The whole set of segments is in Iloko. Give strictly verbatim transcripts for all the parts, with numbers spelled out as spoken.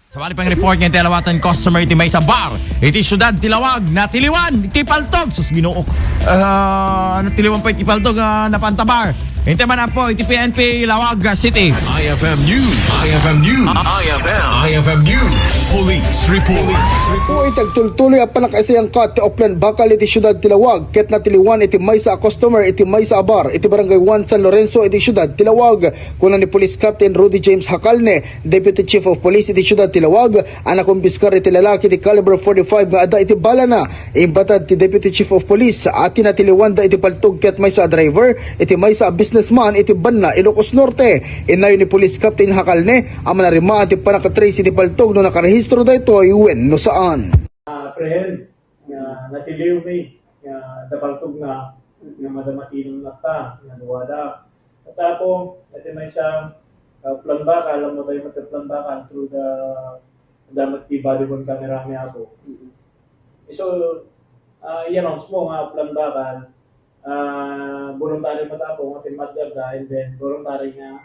Sabali pay nga report nga iti alawatan customer iti maysa bar iti siudad ti Laoag, natiliwan iti paltog. Sus, Ginoo. Ah, natiliwan pay iti paltog, ah, napan ta bar. Inti man, Apo, iti P N P Laoag, ah, City. I F M News. I F M News. I F M. I F M News. Police report. Pu iti agtultuloy a pannakaisayangkat ti oplan bakal iti siudad ti Laoag ket natiliwan iti maysa a customer iti maysa a bar iti Barangay one San Lorenzo iti siudad ti Laoag. Kuna ni Police Captain Rudy James Hacalne, Deputy Chief of Police iti siudad ti Laoag, a nakumpiskar iti lalaki ti caliber forty-five nga adda iti balana. Imbatad ti Deputy Chief of Police a tinatiliwanda iti paltog ket maysa a driver iti maysa a businessman iti Banna, Ilocos Norte. Innayon ni Police Captain Hacalne a manarimaan ti pannakatrace iti paltog no nakarehistro daytoy wenno saan. Apprehend nga natiliw mi nga adda paltog na nga madama ti inumnata nga duada. Tapno iti maysa, ah, plan bakal, ammo tayo met plan bakal through the damat ti body worn camera ni Apo. So, ah, i-announce mo nga plan bakal, ah, voluntary met Apo nga timmatgar da, and then voluntary nga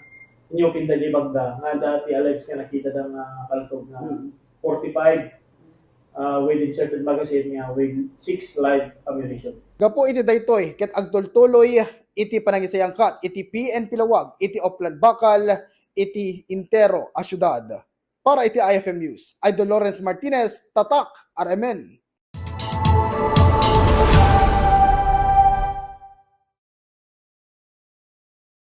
inyupin da di bagda nga adda ti alleged nga nakita da nga paltog nga Mm. forty-five, ah, with inserted magazine nga with six live ammunition. Gapu iti daytoy ket agtultuloy iti panangisayangkat iti P N P Laoag iti oplan bakal iti entero a siudad. Para iti I F M News, Idol Lawrence Martinez, Tatak, R M N.